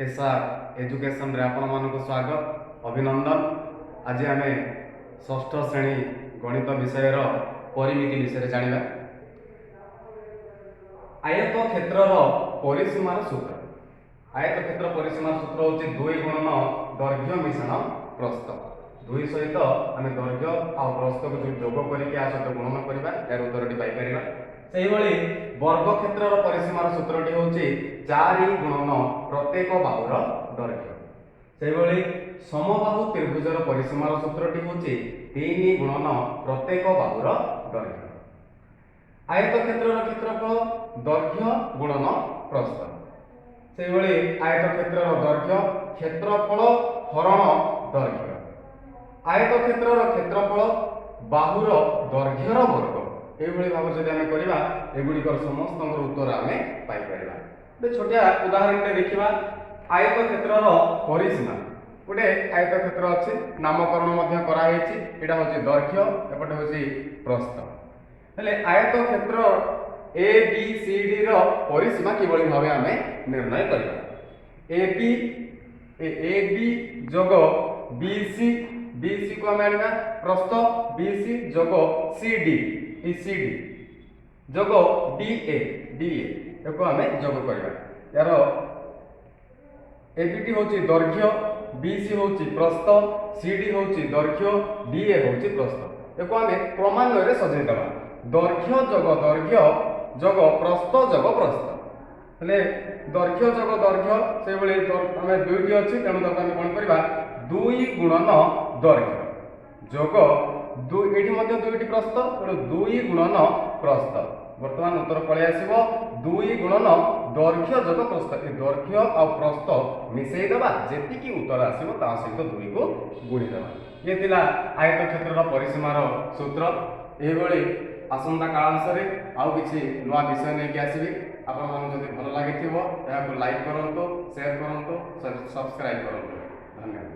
SR ଏଜୁକେସନରେ ଆପଣମାନଙ୍କୁ ସ୍ୱାଗତ, ଅଭିନନ୍ଦନ। ଆଜି ଆମେ ଷଷ୍ଠ ଶ୍ରେଣୀ ଗଣିତ ବିଷୟର ପରିମିତି ବିଷୟରେ ଜାଣିବା। ଆୟତ କ୍ଷେତ୍ରର ପରିସୀମାର ସୂତ୍ର। ଆୟତ କ୍ଷେତ୍ର ପରିସୀମାର ସୂତ୍ର ହେଉଛି ଦୁଇ ଗୁଣନ ଦୈର୍ଘ୍ୟ ମିଶାଣ ପ୍ରସ୍ଥ। ଦୁଇ ସହିତ ଆମେ ଦୈର୍ଘ୍ୟ ଆଉ ପ୍ରସ୍ଥକୁ ଯେଉଁ ଯୋଗ କରିକି ଆ ସହିତ ଗୁଣନ କରିବା, ଏହାର ଉତ୍ତରଟି ପାଇପାରିବା। ସେଇଭଳି ବର୍ଗ କ୍ଷେତ୍ରର ପରିସୀମାର ସୂତ୍ରଟି ହେଉଛି ଚାରି ଗୁଣନ ପ୍ରତ୍ୟେକ ବାହୁର ଦୈର୍ଘ୍ୟ। ସେଇଭଳି ସମବାହୁ ତ୍ରିଭୁଜର ପରିସୀମାର ସୂତ୍ରଟି ହେଉଛି ତିନି ଗୁଣନ ପ୍ରତ୍ୟେକ ବାହୁର ଦୈର୍ଘ୍ୟ। ଆୟତ କ୍ଷେତ୍ରର କ୍ଷେତ୍ରଫଳ ଦୈର୍ଘ୍ୟ ଗୁଣନ ପ୍ରସ୍ଥ। ସେଇଭଳି ଆୟତ କ୍ଷେତ୍ରର ଦୈର୍ଘ୍ୟ କ୍ଷେତ୍ରଫଳ ହରଣ ଦୈର୍ଘ୍ୟ। ଆୟତ କ୍ଷେତ୍ରର କ୍ଷେତ୍ରଫଳ ବାହୁର ଦୈର୍ଘ୍ୟର ବର୍ଗ। ଏଇଭଳି ଭାବରେ ଯଦି ଆମେ କରିବା, ଏଗୁଡ଼ିକର ସମସ୍ତଙ୍କର ଉତ୍ତର ଆମେ ପାଇପାରିବା। ଗୋଟେ ଛୋଟିଆ ଉଦାହରଣଟେ ଦେଖିବା। ଆୟତ କ୍ଷେତ୍ରର ପରିସୀମା। ଗୋଟେ ଆୟତ କ୍ଷେତ୍ର ଅଛି, ନାମକରଣ ମଧ୍ୟ କରାହେଇଛି। ଏଇଟା ହେଉଛି ଦୈର୍ଘ୍ୟ, ଏପଟେ ହେଉଛି ପ୍ରସ୍ଥ। ହେଲେ ଆୟତ କ୍ଷେତ୍ର ଏ ବି ସି ଡି ର ପରିସୀମା କିଭଳି ଭାବେ ଆମେ ନିର୍ଣ୍ଣୟ କରିବା? ଏ ବି ଯୋଗ ବି ସି, ବି ସି କୁ ଆମେ ଆଣିବା ପ୍ରସ୍ଥ, ବି ସି ଯୋଗ C D, A C D ଯୋଗ ଡି ଏ, ଡି ଏ, ଏକୁ ଆମେ ଯୋଗ କରିବା। ଏହାର ଏ ବିଟି ହେଉଛି ଦୈର୍ଘ୍ୟ, ବି ସି ହେଉଛି ପ୍ରସ୍ଥ, ସି ଡି ହେଉଛି ଦୈର୍ଘ୍ୟ, ଡି ଏ ହେଉଛି ପ୍ରସ୍ଥ। ଏକୁ ଆମେ କ୍ରମାନ୍ୱୟରେ ସଜେଇ ଦେବା। ଦୈର୍ଘ୍ୟ ଯୋଗ ଦୈର୍ଘ୍ୟ ଯୋଗ ପ୍ରସ୍ଥ ଯୋଗ ପ୍ରସ୍ଥ। ହେଲେ ଦୈର୍ଘ୍ୟ ଯୋଗ ଦୈର୍ଘ୍ୟ, ସେଇଭଳି ଆମେ ଦୁଇଟି ଅଛି, ତେଣୁ ତାକୁ ଆମେ କ'ଣ କରିବା? ଦୁଇ ଗୁଣନ ଦୈର୍ଘ୍ୟ ଯୋଗ ଦୁଇ। ଏଇଠି ମଧ୍ୟ ଦୁଇଟି ପ୍ରସ୍ଥ, ତେଣୁ ଦୁଇ ଗୁଣନ ପ୍ରସ୍ଥ। ବର୍ତ୍ତମାନ ଉତ୍ତର ପଳେଇ ଆସିବ ଦୁଇ ଗୁଣନ ଦୈର୍ଘ୍ୟ ଯୋଗ ପ୍ରସ୍ଥ। ଏ ଦୈର୍ଘ୍ୟ ଆଉ ପ୍ରସ୍ଥ ମିଶେଇ ଦେବା, ଯେତିକି ଉତ୍ତର ଆସିବ ତା ସହିତ ଦୁଇକୁ ଗୁଣିଦେବା। ଇଏ ଥିଲା ଆୟତ କ୍ଷେତ୍ରର ପରିସୀମାର ସୂତ୍ର। ଏହିଭଳି ଆସନ୍ତା କାଳାଂଶରେ ଆଉ କିଛି ନୂଆ ବିଷୟ ନେଇକି ଆସିବି। ଆପଣମାନଙ୍କୁ ଯଦି ଭଲ ଲାଗିଥିବ, ଏହାକୁ ଲାଇକ୍ କରନ୍ତୁ, ସେୟାର କରନ୍ତୁ, ସବସ୍କ୍ରାଇବ୍ କରନ୍ତୁ। ଧନ୍ୟବାଦ।